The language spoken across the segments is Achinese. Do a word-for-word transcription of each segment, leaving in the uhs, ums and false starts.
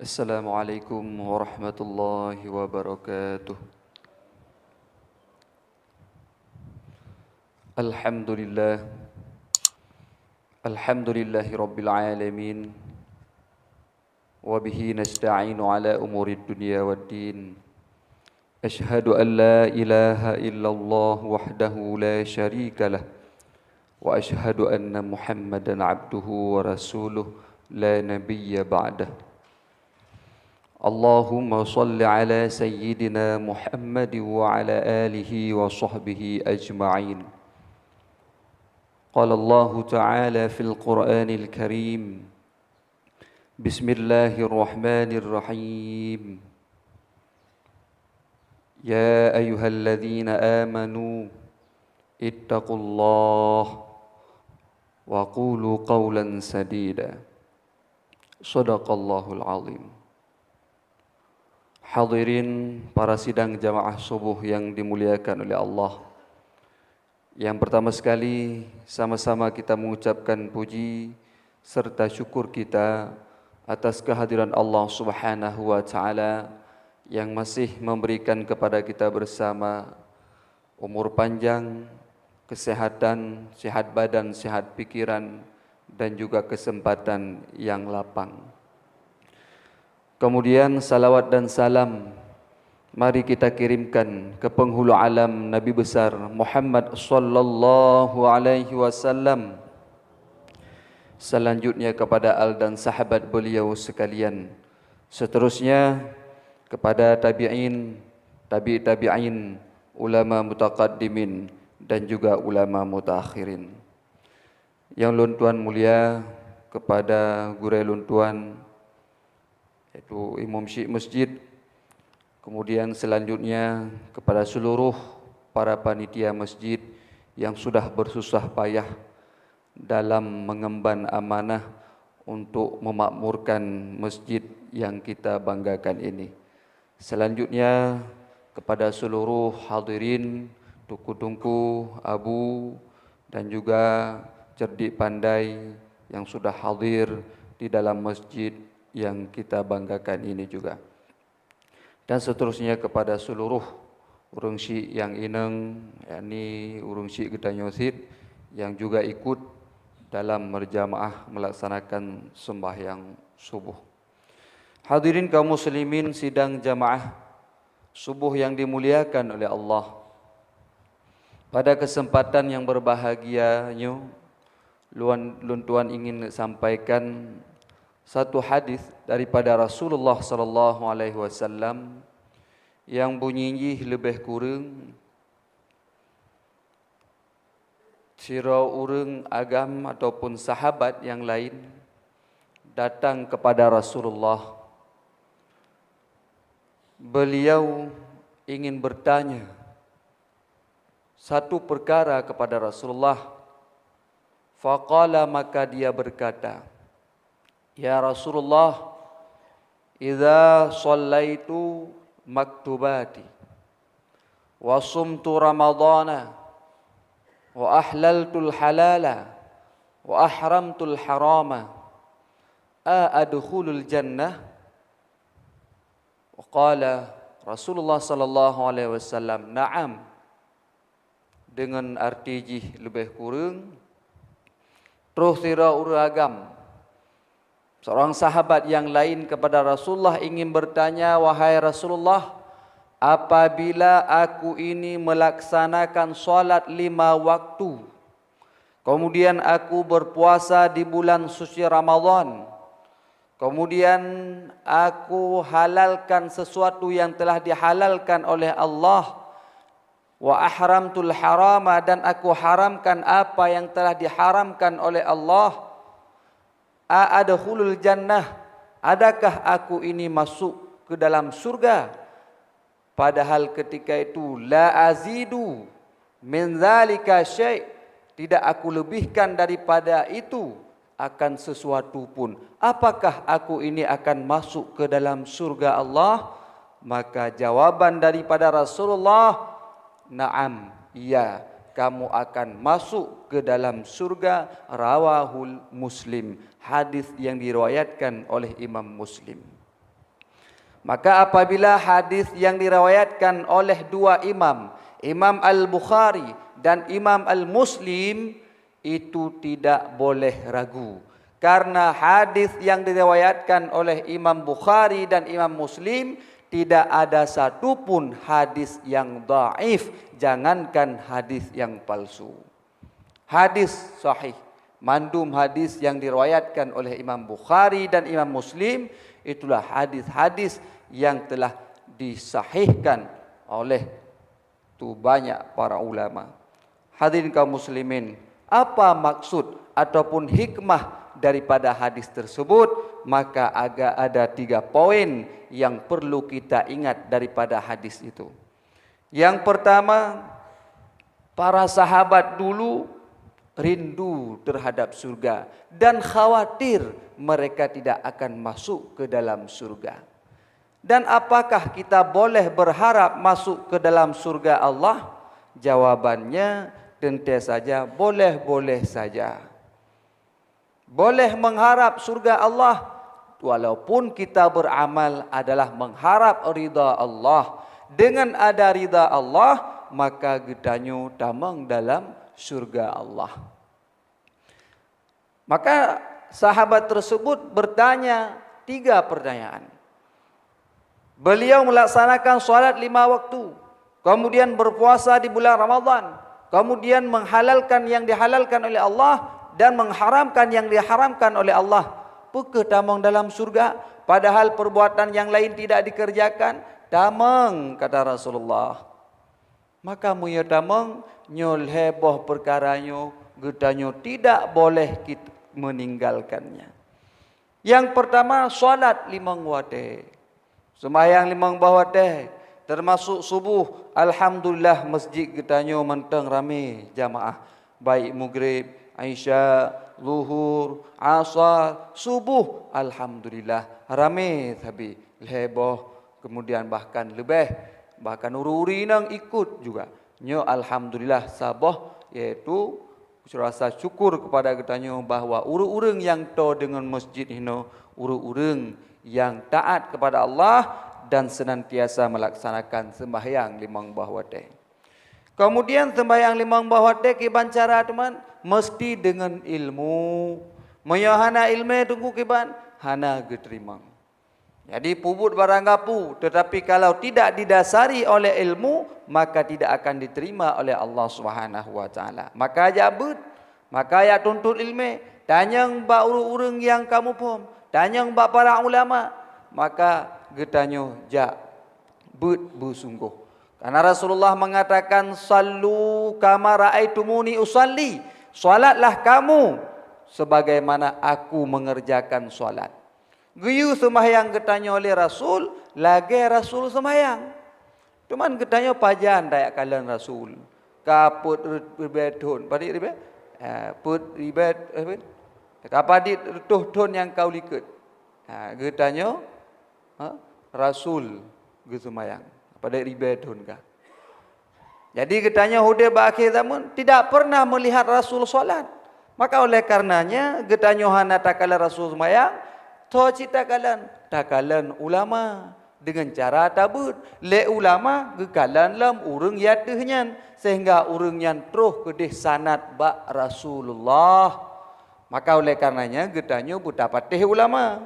Assalamualaikum warahmatullahi wabarakatuh. Alhamdulillah. Alhamdulillahi rabbil alamin. Wa bihi nasta'inu ala umurid dunya waddin. Asyhadu an la ilaha illallah wahdahu la syarika lah. Wa asyhadu anna Muhammadan abduhu wa rasuluh la nabiyya ba'dah. Allahumma shalli ala sayyidina Muhammad wa ala alihi wa sahbihi ajma'in. Qala Allahu ta'ala fil Qur'anil Karim. Bismillahirrahmanirrahim. Ya ayyuhalladzina amanu ittaqullah wa qulu qawlan sadida. Shadaqallahul azim. Hadirin para sidang jamaah subuh yang dimuliakan oleh Allah. Yang pertama sekali, sama-sama kita mengucapkan puji serta syukur kita atas kehadiran Allah Subhanahu wa Ta'ala yang masih memberikan kepada kita bersama umur panjang, kesehatan, sehat badan, sehat pikiran, dan juga kesempatan yang lapang. Kemudian, salawat dan salam mari kita kirimkan ke penghulu alam Nabi besar Muhammad sallallahu alaihi wasallam. Selanjutnya kepada al dan sahabat beliau sekalian. Seterusnya kepada tabi'in, tabi' tabi'in, ulama mutaqaddimin dan juga ulama mutaakhirin. Yang lôn tuan mulia, kepada gurée lôn tuan, yaitu imum syik masjid, kemudian selanjutnya kepada seluruh para panitia masjid yang sudah bersusah payah dalam mengemban amanah untuk memakmurkan masjid yang kita banggakan ini. Selanjutnya, kepada seluruh hadirin, tuku-tuku, abu, dan juga cerdik pandai yang sudah hadir di dalam masjid yang kita banggakan ini juga. Dan seterusnya kepada seluruh ureuëng syik nyang inong, yakni ureuëng syik geutanyoe cit yang juga ikut dalam berjamaah melaksanakan sembahyang subuh. Hadirin kaum muslimin sidang jamaah subuh yang dimuliakan oleh Allah. Pada kesempatan yang berbahagia nyoe, luan-, lôn tuan ingin sampaikan satu hadis daripada Rasulullah sallallahu alaihi wasallam yang bunyi jih leubeh kureueng, sidroe ureuëng agam ataupun sahabat nyang laén datang kepada Rasulullah. Beliau ingin bertanya satu perkara kepada Rasulullah. Faqala, maka dia berkata, "Ya Rasulullah, idza shallaitu maktubati, wa sumtu ramadhana, wa ahlaltul halala, wa ahramtul harama, a adkhulul jannah?" Wa qala Rasulullah sallallahu alaihi wasallam, "Na'am." Deungon arti jih leubeh kureueng, troh sidroe ureuëng agam, seorang sahabat nyang laén kepada Rasulullah ingin bertanya, "Wahai Rasulullah, apabila aku ini melaksanakan salat lima waktu, kemudian aku berpuasa di bulan suci Ramadan, kemudian aku halalkan sesuatu yang telah dihalalkan oleh Allah, wa ahramtul harama, dan aku haramkan apa yang telah diharamkan oleh Allah, a adkhulul jannah, adakah aku ini masuk ke dalam surga?" Padahal ketika itu, "La azidu min zalika syai'," tidak aku lebihkan daripada itu akan sesuatu pun. "Apakah aku ini akan masuk ke dalam surga Allah?" Maka jawaban daripada Rasulullah, "Na'am, iya, kamu akan masuk ke dalam surga." Rawahul Muslim. Hadis yang diriwayatkan oleh Imam Muslim. Maka apabila hadis yang diriwayatkan oleh dua imam, Imam Al-Bukhari dan Imam Al-Muslim, itu tidak boleh ragu. Karena hadis yang diriwayatkan oleh Imam Bukhari dan Imam Muslim, tidak ada satu pun hadis yang dhaif, jangankan hadis yang palsu. Hadis sahih. Mandum hadis yang diriwayatkan oleh Imam Bukhari dan Imam Muslim, itulah hadis-hadis yang telah disahihkan oleh tu banyak para ulama. Hadirin kaum muslimin, apa maksud ataupun hikmah daripada hadis tersebut? Maka agak ada tiga poin yang perlu kita ingat daripada hadis itu. Yang pertama, para sahabat dulu rindu terhadap surga dan khawatir mereka tidak akan masuk ke dalam surga. Dan apakah kita boleh berharap masuk ke dalam surga Allah? Jawabannya, tentu saja, boleh-boleh saja. Boleh mengharap surga Allah, walaupun kita beramal adalah mengharap ridha Allah. Dengan ada ridha Allah, maka geutanyoe tamong dalam surga Allah. Maka sahabat tersebut bertanya tiga pertanyaan. Beliau melaksanakan salat lima waktu, kemudian berpuasa di bulan Ramadan, kemudian menghalalkan yang dihalalkan oleh Allah dan mengharamkan yang diharamkan oleh Allah. Peu kheueh tamong dalam surga, padahal perbuatan yang lain tidak dikerjakan? Tamong, kata Rasulullah. Maka meunyoe tamong, nyoe lhée boh peukara nyoe geutanyoe tidak boleh kit-, meninggalkannya. Yang pertama, salat limong watée. Seumayang limong boh watée, teumasok suboh, alhamdulillah, masjid geutanyoe mantong ramé jamaah, baik Maghrib, Isya, Zuhur, Asar, suboh, alhamdulillah, ramé sabe, lhée boh, kemudian bahkan leubeh, bahkan ureuëng-ureuëng inong ikut juga. Nyoe alhamdulillah saboh, yaitu rasa syukur kepada geutanyoe bahwa ureuëng-ureuëng nyang toe deungon masjid hinoe, ureuëng-ureuëng nyang taat kepada Allah dan senantiasa melaksanakan sembahyang limong boh watée. Kemudian sembahyang limong boh watée kiban cara teuma, mesti deungon ilmu. Meunyoe hana iéleumé teungku kiban, hana geuteurimong. Jadi, peubuet barang gapu, tetapi kalau tidak didasari oleh ilmu, maka tidak akan diterima oleh Allah Subhanahu wa Taala. Maka jak beuet, maka jak tuntut iéleumé, tanyong bak ureuëng-ureuëng nyang ka muphom, tanyong bak para ulama, maka geutanyoe jak beuet beusunggoh. Karena Rasulullah mengatakan, "Sallu kama raaitumuni usalli." Salatlah kamu sebagaimana aku mengerjakan salat. Geuyue seumahyang geutanyoe lé Rasul, lagée Rasul seumahyang. Teuma geutanyoe pajan tajak kalon Rasul? Ka peuet ribée thon, padit ribée? Eh, peuet ribée, eh, ka padit reutôh thon nyang ka u likot. Ha, geutanyoe, ha, Rasul geuseumayang. Padit ribée thon ka. Jadi geutanyoe udeb bak akhé zaman tidak pernah melihat Rasul salat. Maka oleh karenanya geutanyoe hana takalon Rasul seumayang, toh cit takalon, takalon ulama deungon cara tabeuet. Lé ulama geukalon lom ureuëng nyang ateueh nyan, sehingga ureuëng nyan troh keudeh sanad bak Rasulullah. Maka oleh karenanya geutanyoe beutapatéh ulama.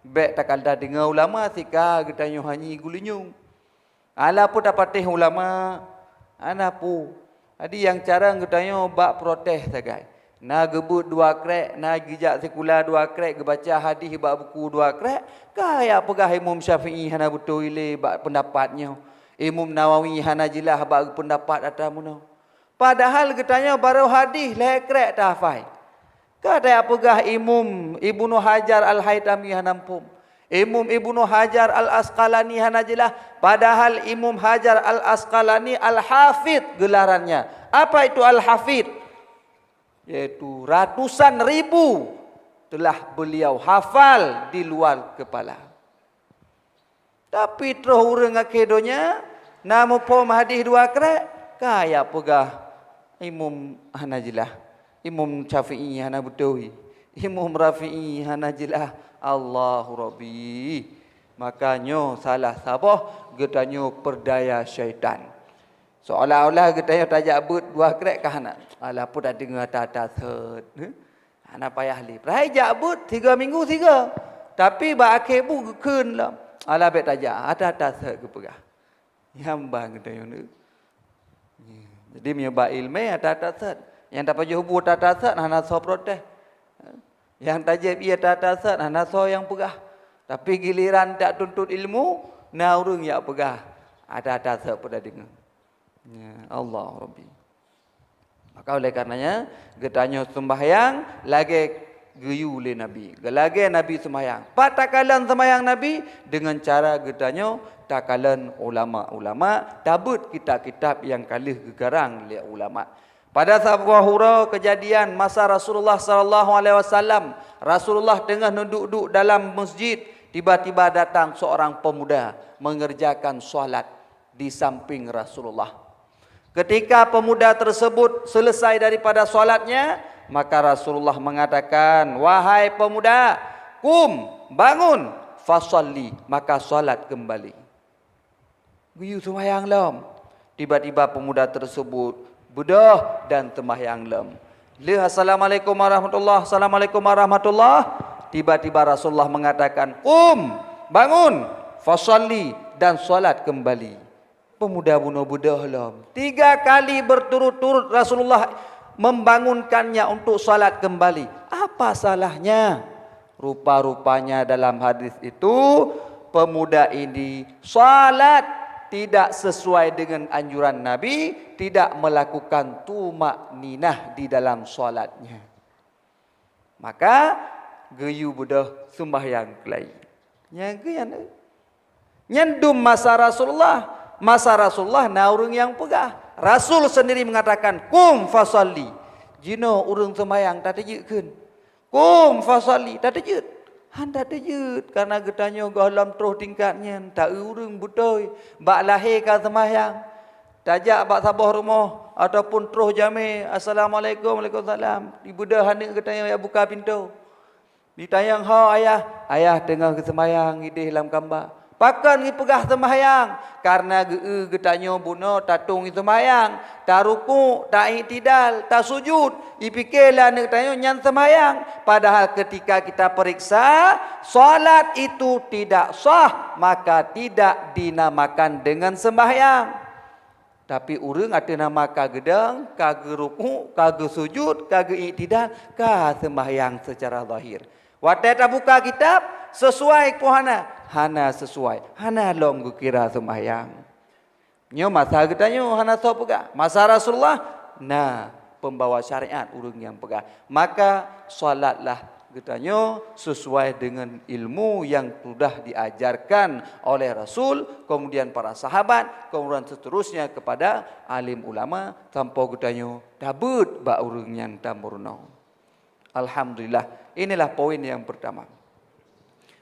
Bék takalon deungon ulama sika geutanyoe hanyi geulinyueng. Ala peue tapatéh ulama, hana peue. Jadi nyang carông geutanyoe bak protes sagai. Na geubeuet dua krék, na geujak sikula dua krék, geubaca hadih bak buku dua krék, kajak peugah Imam Syafi'i hana beutôi lé bak peundapat nyoe. Imam Nawawi hana jeulaih bak peundapat atra meunoe. Padahal geutanyoe barô hadih lhée krék tahafai. Ka tapeugah Imam Ibnu Hajar Al-Haitami hana muphom. Imam Ibnu Hajar Al-Asqalani hana jeulaih, padahal Imam Hajar Al-Asqalani Al-Hafidh gelarannya. Apa itu Al-Hafidh? Yaitu ratusan ribu telah beliau hafal di luar kepala. Tapi troh ureuëng akhé donya, na muphom hadih dua krék, kajak peugah Imam hana jeulaih, Imam Syafi'i hana beutôi, Imam Rafi'i hana jeulaih. Allahu Rabbi. Maka nyoe salah saboh geutanyoe peurdaya syaitan. Seolah-olah geutanyoe tajak beuet dua krek ka hana. Alah, peue tadeungoe ata-ata sot. Hana payah lé. Padahai jak beuet tiga minggu tiga. Tapi bak akhé bu geukheun lom. Alah, bék tajak, ata-ata sot geupeugah. Nyan ban geutanyoe nyoe. Jadi meunyoe bak iéleumé ata-ata sot. Nyang tapajoh bu ata-ata sot hana soe protes. Nyang tajép ié ata-ata sot hana soe nyang peugah. Tapi giliran jak tuntut ilmu, na ureuëng jak peugah ata-ata sot peue tadeungoe. Ya Allah Rabbi. Maka oleh karenanya, geutanyoe seumbahyang lagée geuyue lé Nabi. Lagée Nabi seumbahyang. Pat takalon seumbahyang Nabi? Deungon cara geutanyoe takalon ulama-ulama, tabeuet kitab-kitab nyang ka lheueh geukarang lé ulama. Pada saboh uroe keujadian masa Rasulullah sallallahu alaihi wasallam, Rasulullah teungoh neuduek-duek dalam masjid, tiba-tiba datang seorang pemuda mengerjakan salat di samping Rasulullah. Ketika pemuda tersebut selesai daripada salatnya, maka Rasulullah mengatakan, "Wahai pemuda, kum, bangun, fasalli, maka salat kembali." Geuyue seumbahyang lom. Tiba-tiba pemuda tersebut beudôh dan seumbahyang lom. Lheueh, "Assalamualaikum warahmatullah, assalamualaikum warahmatullah." Tiba-tiba Rasulullah mengatakan, "Kum, bangun, fasalli, dan salat kembali." Pemuda bunoe beudôh lom. Tiga kali berturut-turut Rasulullah membangunkannya untuk salat kembali. Apa salahnya? Rupa-rupanya dalam hadis itu, pemuda ini salat tidak sesuai dengan anjuran Nabi, tidak melakukan tumakninah di dalam salatnya. Maka geuyue beudôh seumbahyang keulayi. Nyang keu nyan, nyan dum masa Rasulullah. Masa Rasulullah na ureuëng nyang peugah. Rasul sendiri mengatakan, "Kum fasalli." Jinoe ureuëng seumbahyang, tateujeuet kheun. "Kum fasalli," tateujeuet. Han tateujeuet, karena geutanyoe gohlom troh tingkat nyan, ta-eu ureuëng beutôi, bak lahé ka seumbahyang. Tajak bak saboh rumoh ataupun troh jamé, "Assalamualaikum, waalaikumsalam." Dibeudôh aneuëk geutanyoe jak buka pintoe. Ditanyong, "Ho ayah?" "Ayah teungoh geuseumbahyang idéh lam kamba." Pakon geupeugah seumbahyang? Karena geu-eu geutanyoe bunoe tatong seumbahyang, tarukuk, taiktidal, tasujud. Ipike lé aneuëk tanyoe nyan seumbahyang. Padahal ketika kita periksa, salat itu tidak sah, maka tidak dinamakan dengan sembahyang. Tapi ureuëng ateueh nama ka geudong, ka geurukuk, ka geusujud, ka geuiktidal, ka seumbahyang secara zahir. Watée tabuka kitab, sesuai peue hana? Hana sesuai, hana lom geukira seumbahyang. Nyoe masa geutanyoe hana soe peugah. Masa Rasulullah, na peumbawa syariat ureuëng nyang peugah. Maka, salatlah geutanyoe sesuai dengan ilmu yang sudah diajarkan oleh Rasul, kemudian para sahabat, kemudian seterusnya kepada alim ulama, sampoe geutanyoe tabeuet bak ureuëng nyang tameurunoe. Alhamdulillah. Inilah poin yang pertama.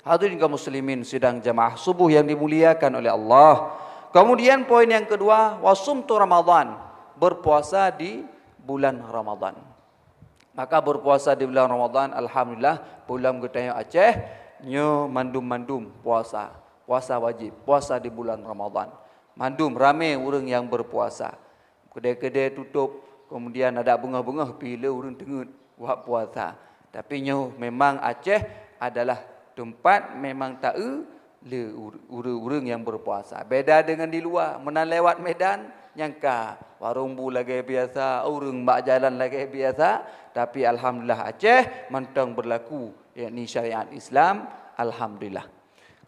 Hadirin kaum muslimin sidang jamaah subuh yang dimuliakan oleh Allah. Kemudian poin yang kedua, wasumtu Ramadan, berpuasa di bulan Ramadan. Maka berpuasa di bulan Ramadan, alhamdulillah, pulang geutanyoe Aceh, nyoe mandum-mandum puasa. Puasa wajib, puasa di bulan Ramadan. Mandum ramé ureuëng yang berpuasa. Keudée-keudée tutôb, kemudian adak beungoh-beungoh pih le ureuëng teungeut buet puasa. Tapi nyoe memang Aceh adalah teumpat memang ta-eu le ur-, ureuëng-ureuëng nyang berpuasa. Beda dengan di luwa, meunan lewat Medan, nyang ka warong bu lagée biasa, ureuëng bak jalan lagée biasa, tapi alhamdulillah Aceh mantong berlaku, yakni syariat Islam, alhamdulillah.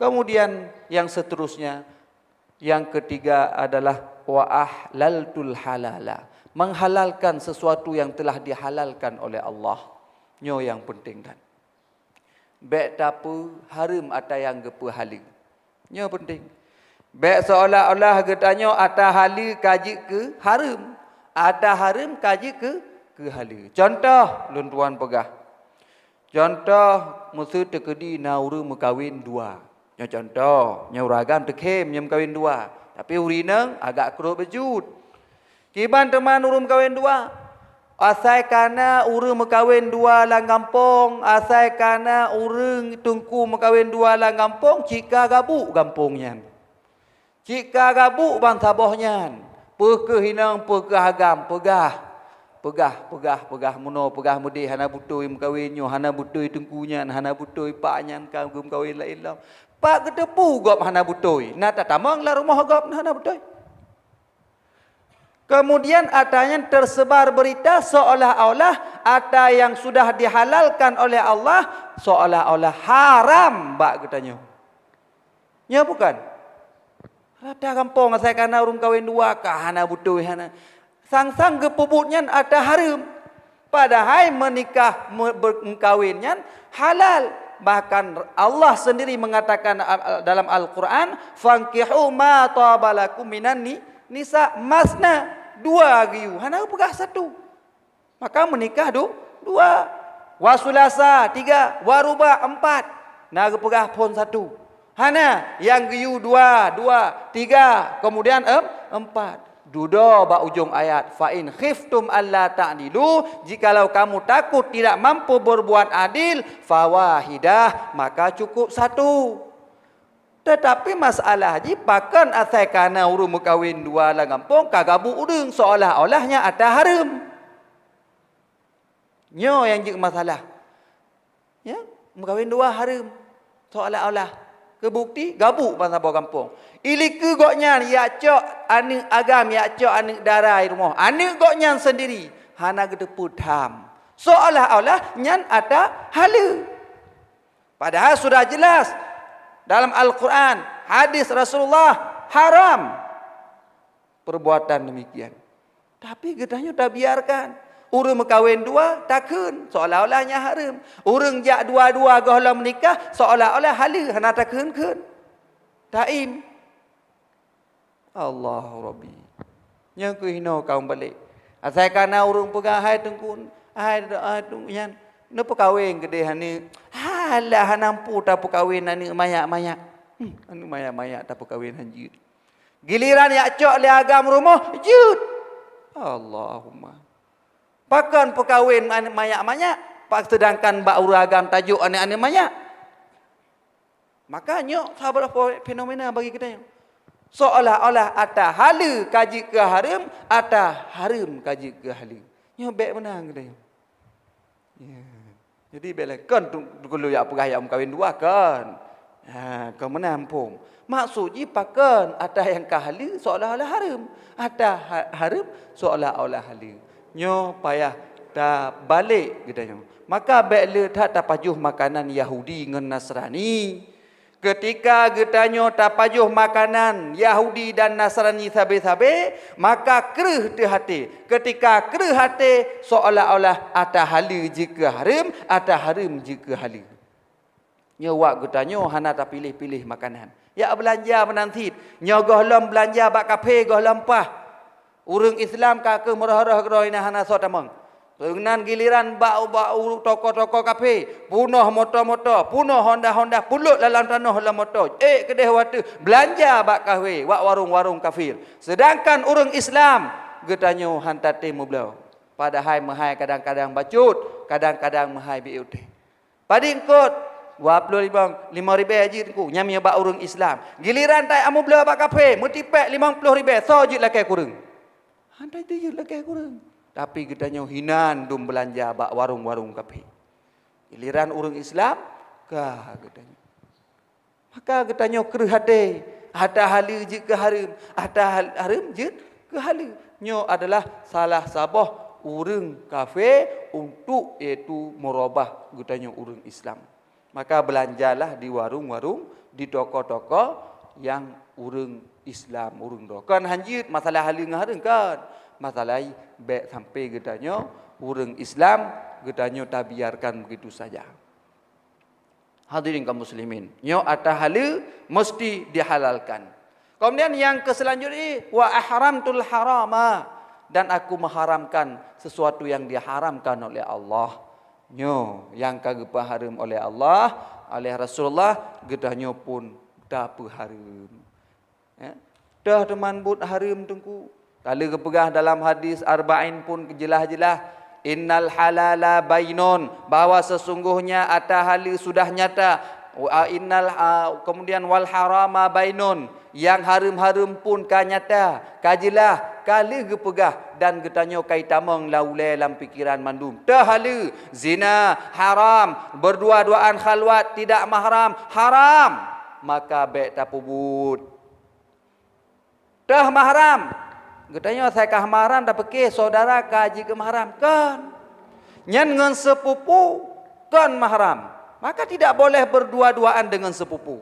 Kemudian yang seterusnya, yang ketiga adalah wa ahlaltul halala, menghalalkan sesuatu yang telah dihalalkan oleh Allah. Nyoe yang penting dan bék tapeuhareuem ata nyang geupeuhale. Nyoe penting. Bék seolah-olah geutanyoe ata hale ka jeuet keu hareuem, ata hareuem ka jeuet keu, keu hale. Contoh, lôn tuan peugah. Contoh, meuseu teukeudi na ureuëng meukawen dua. Nyoe contoh, nyoe ureuëng agam teukhém nyoe meukawen dua. Tapi ureuëng inong agak krot beujeuet. Kiban teuma ureuëng meukawen dua. Asai kana ureuëng meukawen dua lam gampông, asai kana ureuëng teungku meukawen dua lam gampông, cit ka gabuk gampông nyan. Cit ka gabuk bansaboh nyan. Peue keuh inong, peue keuh agam, peugah. Peugah, peugah, peugah meunoe, peugah meudeh, hana beutôi meukawen nyoe, hana beutôi teungku nyan, hana beutôi pak nyan ka geumeukawen laén lom. Pat geuteupeue gob hana beutôi, na tatamong lam rumoh gob hana beutôi. Kemudian ata nyan tersebar berita seolah-olah ata yang sudah dihalalkan oleh Allah seolah-olah haram bak geutanyoe. Nyo bukan? Rata gampông asai kana ureuëng kawen dua ka hana beutôi hana. Sang-sang geupeubuet nyan ata hareuem. Padahai meunikah me-, be-, meukawen nyan halal. Bahkan Allah sendiri mengatakan al-, al-, dalam Al-Quran, "Fankihu ma taba lakum minan ni-, nisa masna." Dua geuyue, hana geupeugah satu. Maka meunikah du-, dua. Wa sulasa, tiga. Wa ruba, empat. Na geupeugah phon satu. Hana, nyang geuyue dua, dua, tiga, kemudian em-, empat. Dudoe bak ujong ayat, "Fa in khiftum alla ta'dilu," jikalau kamu takut tidak mampu berbuat adil, "fawahidah," maka cukup satu. Tetapi masalah jih, pakon asai kana ureuëng meukawen dua lam gampông ka gabuk ureuëng, seolah-olah nyan ata hareuem. Nyoe nyang jeuet masalah. Ya, meukawen dua hareuem. Seolah-olah. Keu bukti, gabuk bansaboh gampông. Ilikeue gobnyan jak cok aneuëk agam, jak cok aneuëk dara i rumoh. Aneuëk gobnyan sendiri hana geuteupeue tham. Seolah-olah nyan ata haleue. Padahal sudah jelas dalam Al-Quran, hadis Rasulullah, haram perbuatan demikian. Tapi geutanyoe tabiarkan. Ureuëng meukawen dua, takheun, seolah-olah nyan hareuem. Ureuëng jak dua-dua gohlom nikah, seolah-olah haleue, hana takheun-kheun. Taim. Allahu Rabbi. Nyang keuhinoe kaum balek. Asai kana ureuëng peugah, "Hai teungku, hai, hai teungku nyan, neupeukawen keudeh aneuëk." Halah, hana mampu tapeukawen aneuëk manyak-manyak. Hmm, aneuëk manyak-manyak tapeukawen hanjeuet. Giliran jak cok lé agam rumoh, jeuet. Allahumma. Pakon peukawen aneuëk manyak-manyak, pa-, sedangkan bak ureuëng agam tajok aneuëk-aneuëk manyak? Maka nyoe saboh fenomena bagi geutanyoe. Seolah-olah ata haleue ka jeuet keu hareuem, ata hareuem ka jeuet keu haleue. Nyoe bék meunan geutanyoe. Ya. Jadi bék lé kon tu, tu keu lôn jak peugah jak meukawen dua kon. Ha, kon meunan phom. Maksud jih pakon ata nyang ka haleue seolah-olah hareuem, ata ha-, hareuem seolah-olah haleue. Nyoe payah tabalek geutanyoe. Maka bék le that tapajoh makanan Yahudi ngon Nasrani. Keutika geutanyoe tapajoh makanan Yahudi dan Nasrani sabe-sabe, maka kreueh teuh até. Keutika kreueh até, seolah-olah ata haleue jeuet keu hareuem, ata hareuem jeuet keu haleue. Nyoe wak geutanyoe hana tapiléh-piléh makanan. Jak beulanja meunan cit. Nyoe gohlom beulanja bak kafé gohlom paih. Ureuëng Islam ka keuh meurôh-rôh keudroe na hana soe tamong. Keunan giliran bak, bak u-, toko-toko kafé, punoh moto-moto, punoh honda-honda, pulot lam tanoh lam moto. Ék keudeh wateueh beulanja bak kafé, bak warong-warong kafir. Sedangkan ureuëng Islam geutanyoe han tatem meubloe. Padahai meuhai kadang-kadang bacut, kadang-kadang meuhai B U T. Padum eungkot, dua ploh limong, limong ribèe jeuet ku, nyan meunyoe bak ureuëng Islam. Giliran tai amu bloe bak kafé, meutipék limong ploh ribèe, soe jeuet lakée kureueng? Hana jeuet lakée kureueng. Tapi geutanyoe hinan dum beulanja bak warong-warong kafé. Giliran ureuëng Islam, ka geutanyoe. Maka geutanyoe kreueh até, ata haleue jeuet keu hareuem, ata hal-, hareuem jeuet keu haleue. Nyoe adalah salah saboh ureuëng kafé untuk, yaitu meurubah geutanyoe ureuëng Islam. Maka beulanjalah di warong-warong, di toko-toko nyang ureuëng Islam, ureuëng droe. Kon hanjeuet masalah haleue ngon hareuem, kon. Masalah bék sampai geutanyoe ureuëng Islam, geutanyoe tabiarkan begitu saja. Hadirin kaum muslimin, nyoe ata haleue meusti dihalalkan. Kemudian nyang keu selanjutnya, "Wa ahramtul harama," dan Aku mengharamkan sesuatu yang diharamkan oleh Allah. Nyoe nyang ka geupeuhareuem oleh Allah, oleh Rasulullah, geutanyoe pun tapeuhareuem. Ya. Toh teuma buet hareuem teungku. Ka lheueh geupeugah dalam hadis Arba'in pun jeulaih-jeulaih, Innal halala bainun, bahwa sesungguhnya ata haleue sudah nyata. Wa innal, a, kemudian wal harama bainun, nyang hareuem-hareuem pun ka nyata, ka jeulaih, ka lheueh geupeugah dan geutanyoe ka itamong lam ulée lam pikeran mandum. Teuh haleue, zina, haram, berdua-duaan khalwat tidak mahram, haram. Maka bék tapeubuet. Teuh mahram. Geutanyoe asai ka mahram tapiké syedara ka jeuet keu mahram. Kon. Nyan ngon seupupu kon mahram. Maka tidak boleh berdua-duaan dengan sepupu.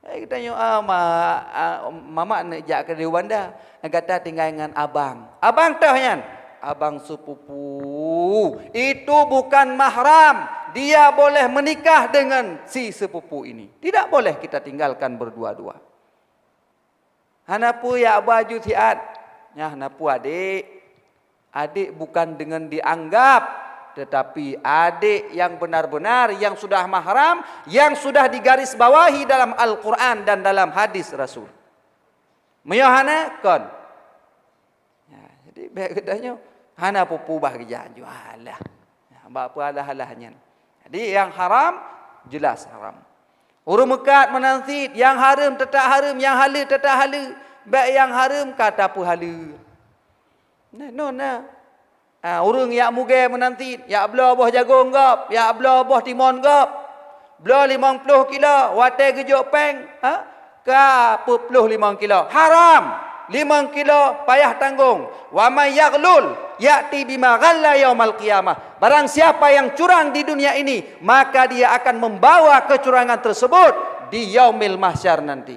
Eh, geutanyoe, ah, ma-, ah, mamak neuk jak keudeh u banda. Gata tinggai ngon abang. Abang teuh nyan. Abang sepupu. Itu bukan mahram. Dia boleh menikah dengan si sepupu ini. Tidak boleh kita tinggalkan berdua-dua. Hana peue yak baju siat. Nyan hana peue adik. Adik bukan dengan dianggap, tetapi adik yang benar-benar, yang sudah mahram, yang sudah digarisbawahi dalam Al-Quran dan dalam hadis Rasul. Meunyoe hana, kon. Ya, jadi bék geutanyoe hana peue-peue bah geujak jualah. Ya, bak peue alah-alah nyan. Jadi yang haram jelas haram. Ureuëng meukat meunan cit, yang hareuem teutap hareuem, yang haleue teutap haleue. Bék yang hareuem ka tapeuhaleue. Nah, non na. Ha, ureuëng yak mugée meunan cit, yak bloe boh jagong gob, yak bloe boh timon gob. Bloe limong ploh kilo, watée geujok péng, ha? Ka peuet ploh limong kilo. Haram! Limong kilo payah tanggong. Wa may yaghlul ya'ti bima ghalla yaumal qiyamah. Barang siapa yang curang di dunia ini, maka dia akan membawa kecurangan tersebut di yaumil mahsyar nanti.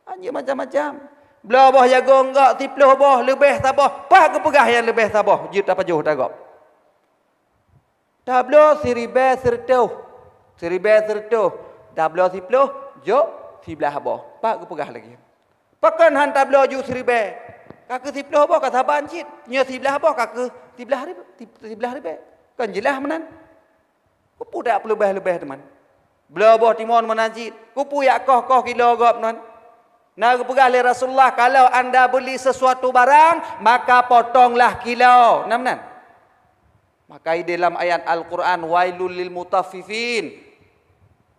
Anjing macam-macam. Bloe boh jagong gob siploh boh, leubeh saboh. Pat geupeugah nyang leubeh saboh, jeuet tapajoh tagob. Tabloe siribée sireutôh, siribée sireutôh, tabloe siploh, jok siblaih boh. Pat geupeugah lagée. Pakon han tabloe ju siribée? Ka keuh siploh boh ka saban cit, nyoe siblaih boh ka keuh siblaih rib-, sib-, siblaih ribée. Kan jeulaih meunan. Peue dak peuleubeh-leubeh teuma? Bloe boh timon meunan cit, keupeue yak koh-koh kilo gob nyan? Na geupeugah lé Rasulullah, "Kalau anda beli sesuatu barang, maka potonglah kilo." Nah meunan. Maka di dalam ayat Al-Quran, "Wailul lil mutaffifin."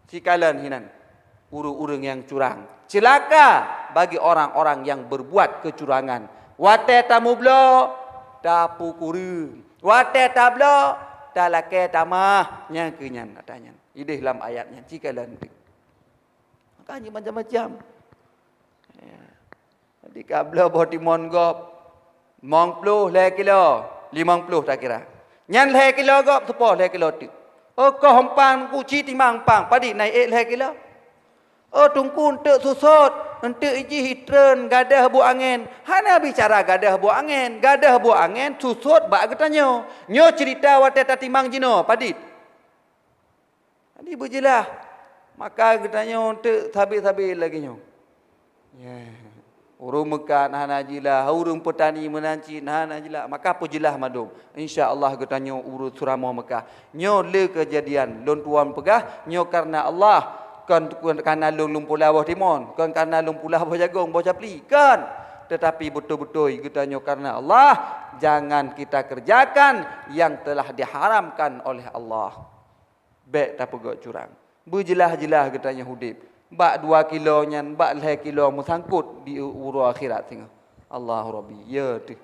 Sikalon hinan ureuëng-ureuëng nyang curang. Celaka bagi orang-orang yang berbuat kecurangan. Watée tamubloe, tapukureueng. Watée tabloe, talakée tamah. Nyang keu nyan ata nyan. Ideh lam ayat nyan. Sikalon teuk. Maka nyan macam-macam. Ya. Jadi ka bloe boh timon gob, limong ploh lhée kilo, limong ploh takira. Nyan lhée kilo gob, seupôt lhée kilo teuk. Oh, koh empang, kuci timang empang, padit na ék lhée kilo? Oh, teungku, eunteuk susot, eunteuk jih itreun gadoh buet angén. Hana bicara gadoh buet angén, gadoh buet angén susot bak geutanyoe. Nyoe ceurita watée tatimang jinoe, padit. Jadi beujeulaih, maka geutanyoe teuk sabe-sabe lagée nyoe. Ya. Ureuëng meukat hana jeulaih, ureuëng peutani meunan cit hana jeulaih, maka peujeulaih mandum. Insya Allah geutanyoe ureuëng seuramoe Meukah. Nyoe le keujadian lôn tuan peugah, nyoe kareuna Allah, kon, kon kareuna lôn lôn pula boh timon, kon kareuna lôn pula boh jagong, boh capli, kon. Tetapi beutôi-beutôi geutanyoe kareuna Allah, jangan kita kerjakan yang telah diharamkan oleh Allah. Bék tapeugét curang. Beujeulaih-jeulaih geutanyoe udeb. Bak dua kilo nyan, bak lhée kilo meusangkot di uroe akhirat singoh. Allahu Rabbi, ya teuh.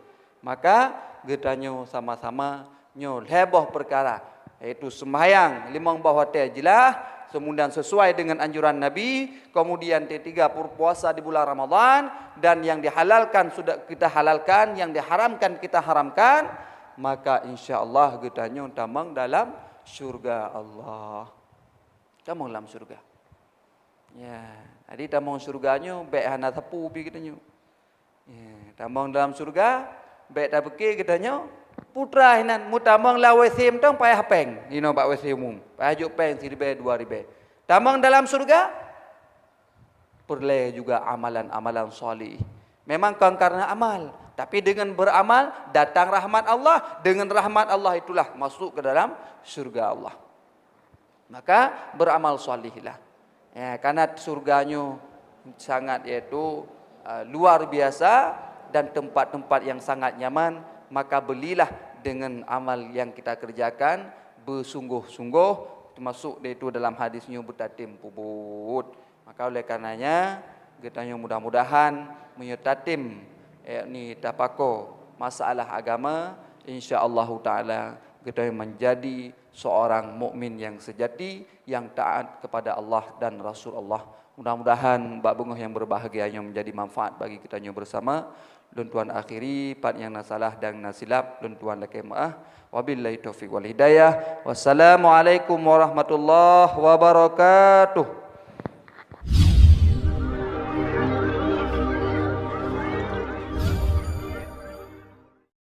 Maka geutanyoe sama-sama nyoe lhée boh peukara, yaitu seumbahyang limong boh watée jeulaih, kemudian sesuai dengan anjuran Nabi, kemudian tiga pur-, puasa di bulan Ramadan, dan yang dihalalkan sudah kita halalkan, yang diharamkan kita haramkan, maka insya Allah geutanyoe tamong dalam syurga Allah. Tamong lam syurga. Ya, jadi tamong syurga nyoe bék hana sapeue pih geutanyoe. Ya, tamong dalam syurga, bék tapiké geutanyoe putra hinan, meutamong lam W C mantong payah péng, inoe bak W C umum, payah jok péng siribée dua ribée. Tamong dalam syurga, peureulée juga amalan-amalan salih. Memang kon karena amal, tapi dengan beramal datang rahmat Allah, dengan rahmat Allah itulah masuk ke dalam syurga Allah. Maka beramal salihlah. Ya, karena syurga nyoe sangat, yaitu, eh, luar biasa dan tempat-tempat yang sangat nyaman, maka belilah dengan amal yang kita kerjakan bersungguh-sungguh, termasuk yaitu dalam hadis nyoe beutatem peubuet. Maka oleh karenanya, geutanyoe mudah-mudahan meunyoe tatem, yakni tapako masalah agama, insya Allahu taala geutanyoe menjadi seorang mukmin yang sejati, yang taat kepada Allah dan Rasul Allah. Mudah-mudahan bak beungoh yang berbahagia nyoe menjadi manfaat bagi geutanyoe bersama. Lôn tuan akhiri, pat nyang na salah dan na silap, lôn tuan lakée meu'ah. Wabillahi taufiq wal hidayah. Wassalamualaikum warahmatullahi wabarakatuh.